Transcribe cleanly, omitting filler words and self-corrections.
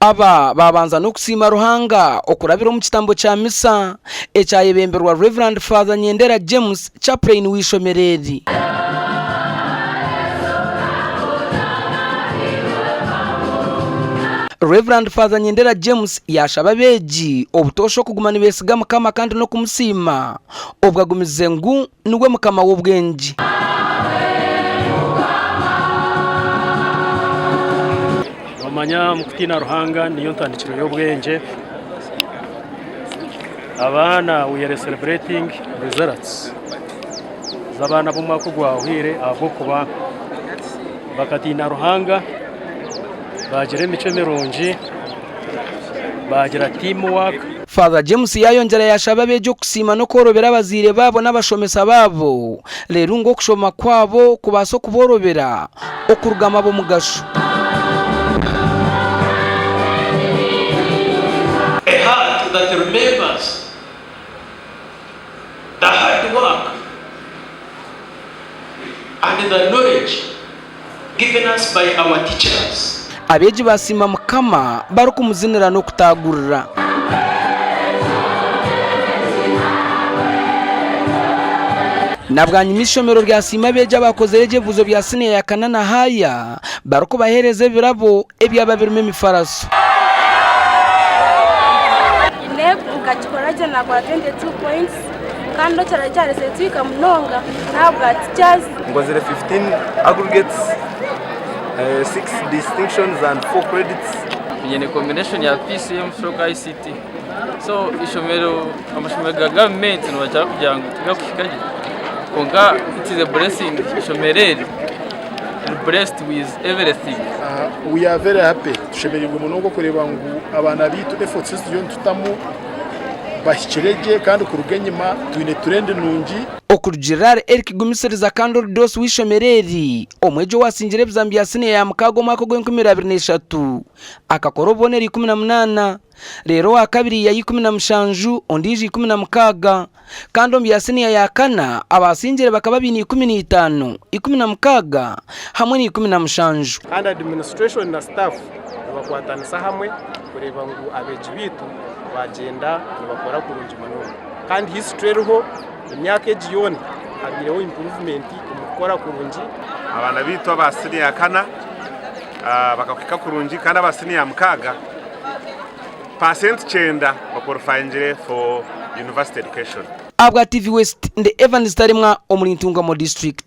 Aba baabanza n'okusiima Ruhanga okurabira omu kitambo kya misa ekyayebemberwa Rev. Father Nyendera James, Chaplain w'eishomero eri. Rev. Father Nyendera James yaashaba abeegi obutoosha okuguma nibeesiga Mukama kandi n'okumusiima obwo agumize ngu niwe Mukama w'obwengye. Noomanya omu kutiina Ruhanga niyo ntandikiro y'obwengye. Abaana we are celebrating results z'abaana b'omwaka ogwahweire ahabw'okuba bakatiina Ruhanga, baagira emicwe mirungi, baagira team work. Father James yaayongyera yaashaba abeegi okusiima n'okworobera abazaire baabo n'abashomesa baabo reero ngu okushoma kwabo kubaase okuboorobera okurugamu ab'omugasho. A heart that remembers the hard work and the knowledge given us by our teachers. Abeegi baasiima Mukama barikumuzinira n'okutaagurira. Na bwanyima eishomero ryasiima abeegi abaakozire gye ebibuuzo bya siniya ya kana na haaya barikubaheereza ebirabo ebyaba birimu emifaraso. INEB nkakikora gye nakora 22 points kandi ekiraro kyaretsire tuhika munonga n'ahabwa teachers. Nkozire 15 aggregates, 6 distinctions and 4 credits. Nyine combination ya PCM stroke ICT. So ishomero amashomero ga gavumenti nibakira kugira ngu tigakuhika gye kwonka it is a blessing ishomero eri riri blessed with everything. We are very happy, tushemereirwe munonga okureeba ngu abaana baitu efforts ezi turiyo nitutamu bahikire gye kandi kuruga enyima twine trend nungi. Okurugiirira ahari Eric Gumisiriza kandi ori doosi w'eishomero eri, omwegi owaasingire ebizamu bya siniya ya mukaaga omwaka ogw'enkumi abiri n'eshatu akakora obubonero 18, reero owaakabiri yaiha 17, ondiijo 16 kandi omu bya siniya ya kana abaasingire bakaba baine 15, 16 hamwe na 17. Kandi administration na staff nibakwatanisa hamwe kureeba ngu abeegi baitu bagyenda nibakora kurungi munonga. Kandi history eriho emyaka egi yoona habaireho improvement omu kukora kurungi. Abaana baitu aba siniya ya kana bakakuhika kurungi kandi aba siniya ya mukaaga paasenti kyenda bakwolifayingire for university education. Ahabwa TV West, ndi Evans Taremwa omuri Ntungamo District.